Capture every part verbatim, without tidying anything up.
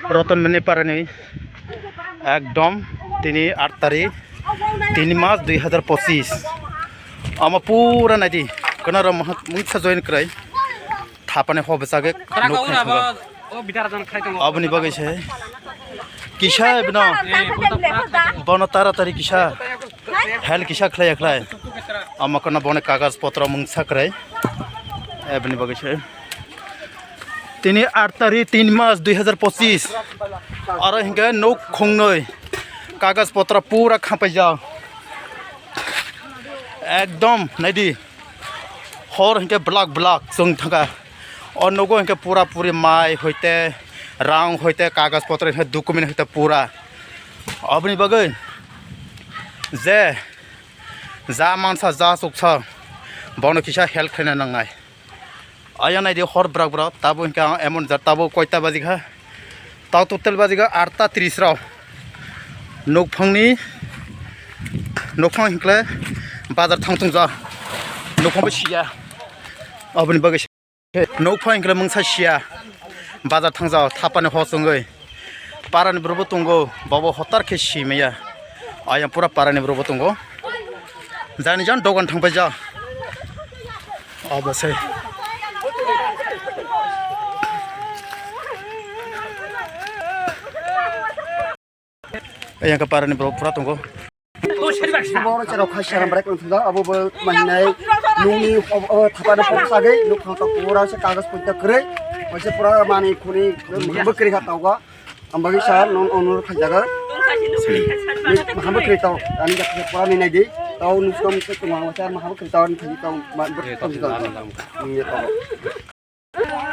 Roton Mani parani ekdom tini aat tarikh, tin mas dui hazar pochis. Ama pura naidi, kana ro mungsa join krai. Thapani ho bwsagwi nuk khai thangkha. Aboni bagwi se kisa bino, bono taratari kisa hel kisa khlai khlai. Ama kana boni kagaj potro mungsa krai. Aboni bagwi se tini aat tarikh, tin mas dui hazar pochis. Aro hinkhe nuk khungnwi kagaj potro pura khapaijak. Ekdom naidi. Hor hinkhe blak blak chwng thangkha. O nogo hinkhe pura puri mai hoite, rang hoite, kagaj potro hinkhe document hoite pura. Oboni bagwi je ja mansa ja chuksa bono kisa help khlaina nangnai. Ayang naidi hor brak brak tabo hinkhe ang emon ja tabo koita baji kha. Tao total bajigo aat ta tris rok. Nukphangni, nukphang hinkle bazar thang tongja. Nukphang bo siya. Aboni bagwi se nukphang hinkle mungsa siya. Bazar thangja thapani ho chwngwi. Parani borok bo tongo, bobo hotar khe simaya. Ayang pura parani borok bo tongo. Jani jan dogan thangpai ja. Abo se. Ayang ka parani borok pura tongo. Borok cherok khai saram brek wng thangja, abo bo mahinai nungni, o, o, thapani pok sagwi nuk thang tok pura se kagaj poita kwrwi, waisa pura mani khuni bwkrwi kha tauga. Ang bagwi sir, non onur khajago. Ni maham bwkrwi tau, ani jak pura ni nai di. Tau nuksa muksa tuma masa maham bwkrwi tau, ani khaji tau, ma, bwkrwi tau. Ni tau.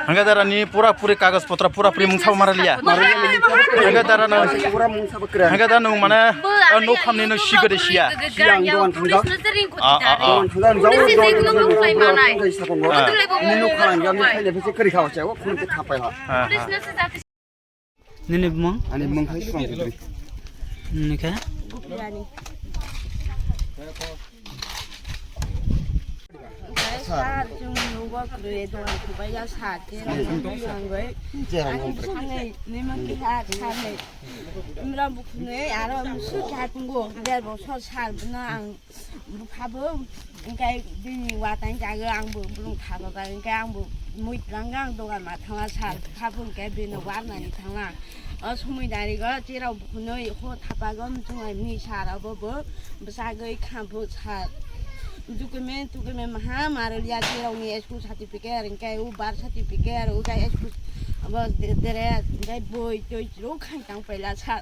Hingke dara ni pura puri kagaj potra pura puri mungsa bo mara liya. Hingke dara no, pura mungsa bwkrwi. Hingke dara no mane, o nuk khamni no sigo de siya. Siya ang dogan thangja. Ah, ah, ah. Dogan thangja, ang jao dogan thangja. Ni nuk khamni, ang jao ni khaile bisi kwrwi kha, o khun te khapai ha. Ah, ah. Nini bumung? Ani bumung khai Song Chaudhary. Nini khe? Bukliyani. Oke, sir, chwng nugo kwrwi dogan khubaiya sir, cherok nungwi thangwi. Cherok nungwi. Ani bwskango nima keha sir ni. Imra bukhunwi aro musu kha tongo, der bosor sir, bono ang Buphabo, hingke bini watani jaga ang bo bolong thapa ba, hingke ang bo mui twlangkha, ang dogan ma thangla sir, buphabo hingke bini warnani thangla. O somoi darigo cherok bukhunoi ho thapago muchunglai mani sir, obo bo bwsagwi kha bo sir. Document, document maha marwlia cherokni school certificate, hingke o birth certificate, o jai school, obo dress, hingke boi toi rok khai tang paila sir.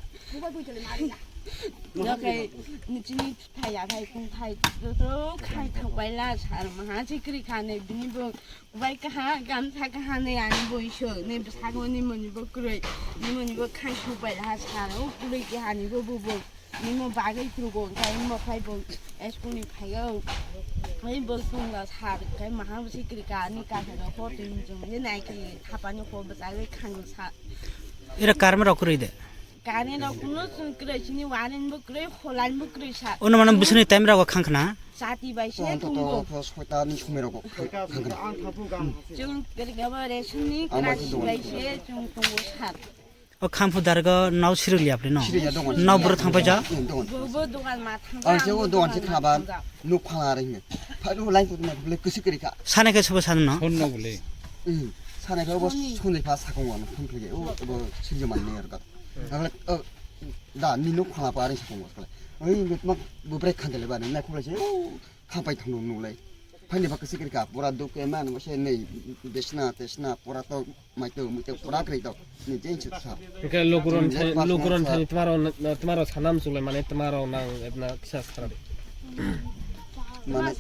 Noke, nini Thai ya thai kung thai to to khai thang pai la sir maha sikri khane bini bo bai kaha gamsa kaha ne ani bo iso ne bwsago ni moni bo kwrwi ni moni bo khai su pai la sir o kwrwi ke hani bo bo bo ni mo bagwi trugo kai mo khai bo eskuni phayo ai bo sung la sir kai maha sikri ka ni ka ga ko tin jong ye nai ki thapani ko bwsago khang sa. Ira karma rok kwrwi de. Current rok kuno chwng kwrwi, chini warning bo kwrwi, holine bo kwrwi sa. Ono mano bwswkni time rogo khang khna? Chati bai se tongo. Soita ni somoi rogo khang khna. Chwng kwrwi gabo ration ni kwrwi bai se chwng tongo sat. O khamphu dargo nau sirili apni no? Sirili ya dogan. Nau bwrwi thang paija? Dogan. Bo, bo dogan ma thang. Ang se o dogan se khaba nuk phala ring. Phalu line tu na bole kwswk kwrwi kha. Sane khe sobo sanu no? Sonno bole. Hmm. Sane khe obo sonni pha sakong wano phone khlai o obo sirjo man ne arka. Ang le, o, da ni nuk phala pa ring sakong wano. Oi mak bo brek khan dele ba na khulai se. Khapai thangno nulai. Phaini ba kwswk kwrwi kha pura duk ke man mo se nei desna tesna pura to mai to mui to pura kwrwi to. Ni jeng chuk sa. Ke lokuron thani, lokuron thani twmaro, twmaro sanam chulai mane twmaro nang ebna kisa sara. Mane